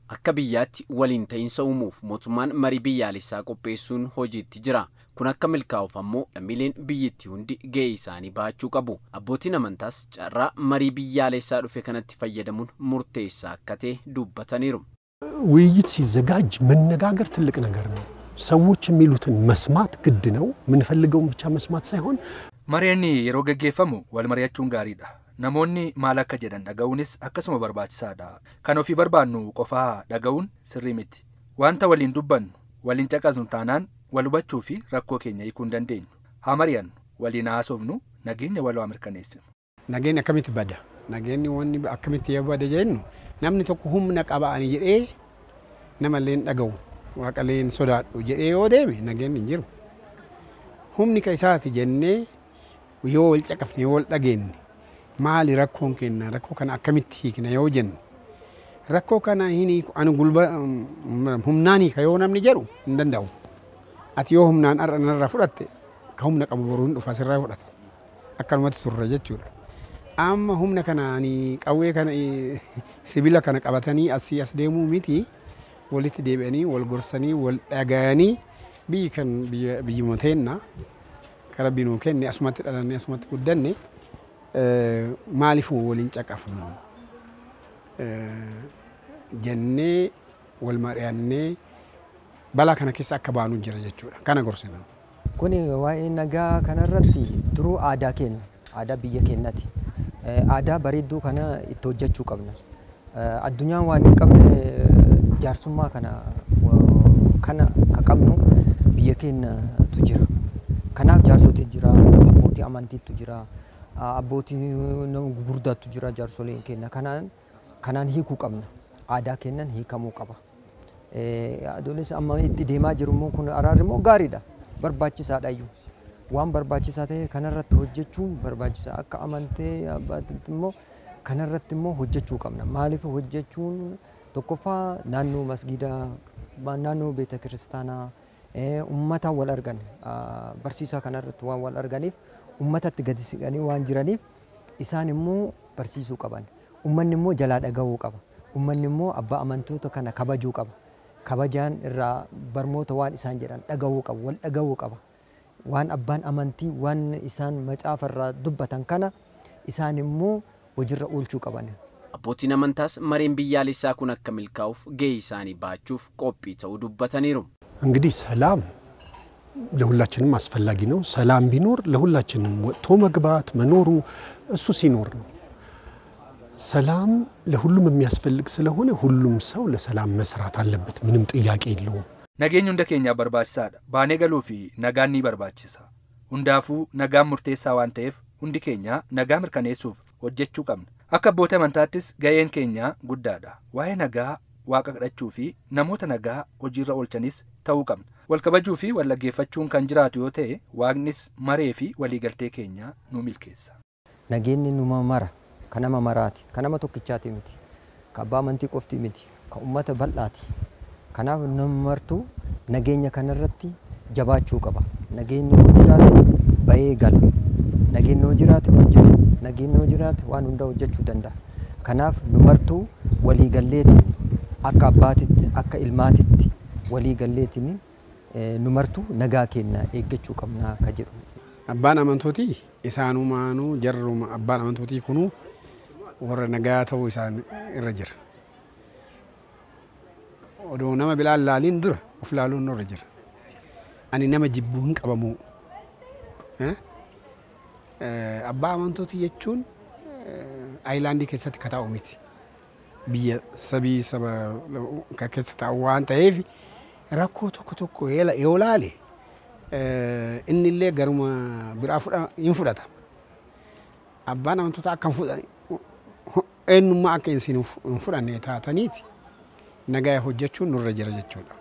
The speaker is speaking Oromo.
Akka biyyaatti waliin ta'iinsa uumuuf mootummaan marii biyyaalessaa qopheessuun hojiitti jira. Kun akka milkaa'uuf ammoo lammiileen biyyattii hundi gahee isaanii bahachuu qabu. Abbootiin amantaas carraa marii biyyaalessaa dhufe kanatti fayyadamuun murteessaa akka ta'e dubbataniiru. ውይይት ሲዘጋጅ መነጋገር ትልቅ ነገር ነው። ሰዎች የሚሉትን መስማት ግድ ነው። የምንፈልገውን ብቻ መስማት ሳይሆን Mareen yeroo gaggeeffamu wal mari'achuun gaariidha. Namoonni maal akka jedhan dhaga'uunis akkasuma barbaachisaadha. Kan ofii barbaannu qofaa dhaga'uun sirrii miti. Wanta waliin dubbannu, waliin caqasnu taanaan wal hubachuu fi rakkoo keenya hiikuu hin dandeenyu. Haa mari'annu, waliin haasofnu, nageenya waloo haa mirkaneessinu. Nageenyi akkamitti bada? Nageenyi wanni akkamitti yoo bada jennu namni tokko humna qaba ani jedhee namallee hin dhaga'u, waaqallee hin sodaadhu jedhee yoo deeme nageenyi hin jiru. Humni ka isaati jennee yoo wal caqafne, yoo wal dhageenye, maali rakkoon keenya, rakkoo kana akkamitti hiikna yoo jennu, rakkoo kana hin hiiku ani gulba humnaan hiika yoo namni jedhu hin danda'u. Ati yoo humnaan har'a narraa fudhatte, ka humna qabu boruu hin dhufa sirraa fudhata. Akkanumatti turre jechuudha. Amma humna kana ani qawwee kana sibiila kana qabatanii asii as deemuu miti, walitti deebi'anii wal gorsanii wal dhagayanii biyyi kan biyyuma teenna kan Rabbi nuu kenne, asumatti dhalannee asumatti guddanne, maaliif waliin caqafnu jennee wal mari'annee balaa kana keessa akka baanu jira jechuudha. Kana gorsina. Kuni waa'ee nagaa kanarratti duruu aadaa keenya, aadaa biyya keenyaati. Aadaa bareedduu kana itti hojjechuu qabna. Addunyaan waan hin qabne jaarsummaa kana ka qabnu biyya keenyatu jira. Kanaaf jaarsotii jira, abbootii amantiitu jira, abbootii nama gurguddaatu jira jaarsoleen keenya. Kanaan hiikuu qabna. Aadaa keenyan hiikamuu qaba. Adoolessa amma itti deemaa jiru immoo kun araarri immoo gaariidha. Barbaachisaadha iyyuu. Waan barbaachisaa ta'e kanarratti hojjechuun barbaachisaa. Akka amantee abbaatitti immoo kanarratti immoo hojjechuu qabna. Maaliif hojjechuun tokkoffaa naannoo masgiidaa, naannoo beeta kiristaanaa uummata wal argan, barsiisaa kanarratti waan wal arganiif, uummatatti gadi siqanii waan jiraniif isaan immoo barsiisuu qaban. Uummanni immoo jalaa dhaga'uu qaba. Uummanni immoo abbaa amantoota kana kabajuu qaba. Kabajaan irraa barmoota waan isaan jedhan dhaga'uu qaba, wal dhaga'uu qaba. Waan abbaan amantii waan isaan macaafa irraa dubbatan kana isaan immoo hojiirra oolchuu qaban. Abbootiin amantaas mareen biyyaalessaa kun akka milkaa'uuf gahee isaanii bahachuuf qophii ta'uu dubbataniiru. እንግዲህ ሰላም ለሁላችንም አስፈላጊ ነው። ሰላም ቢኖር ለሁላችንም ወጥቶ መግባት መኖሩ እሱ ሲኖር ነው። ሰላም ለሁሉም የሚያስፈልግ ስለሆነ ሁሉም ሰው ለሰላም መስራት አለበት። ምንም ጥያቄ የለውም። Nageenyi hunda keenyaaf barbaachisaadha. Baanee galuu fi nagaan ni barbaachisa. Hundaafuu nagaan murteessaa waan ta'eef hundi keenya nagaa mirkaneessuuf hojjechuu qabna. Akka abbootii amantaattis gaheen keenya guddaadha. Waa'ee nagaa waaqa kadhachuu fi namoota nagaa hojiirra oolchanis ta'uu qabna. Wal kabajuu fi wal dhaggeeffachuun kan jiraatu yoo ta'e waaqnis maree fi waliigaltee keenya nu milkeessa. Nageenyi numa mara, kan nama maraati, kan nama tokkichaati miti, kan abbaa amantii qofti miti, kan uummata bal'aati. Kanaaf nama martuu nageenya kanarratti jabaachuu qaba. Nageenyi yoo jiraate bahee gala. Nageenyi yoo jiraate hojjeta. Nageenyi yoo jiraate waan hunda hojjechuu danda'a. Kanaaf nu martuu waliigalleetiin akka abbaatitti akka ilmaatitti waliigalleetiin nu martuu nagaa keenya eeggachuu qabna ka jedhu. Abbaan amantootii isaanumaanuu jarruma abbaan amantootii kunuu warra nagaa ta'uu isaan irra jira. Odoo nama bilaan laaliin dura of laaluun nurra jira. Ani nama jibbuu hin qabamuu. Abbaa amantootii jechuun aayilaandii keessatti ka taa'u miti. Biyya sabii saba keessa taa'u waan ta'eef rakkoo tokko tokko yoo laale inni illee garuma biraa hin fudhata. Abbaan amantoota akka hin fudhanne, eenyummaa akka isin hin fudhanne taataniiti nagaa hojjechuun nurra jira jechuudha.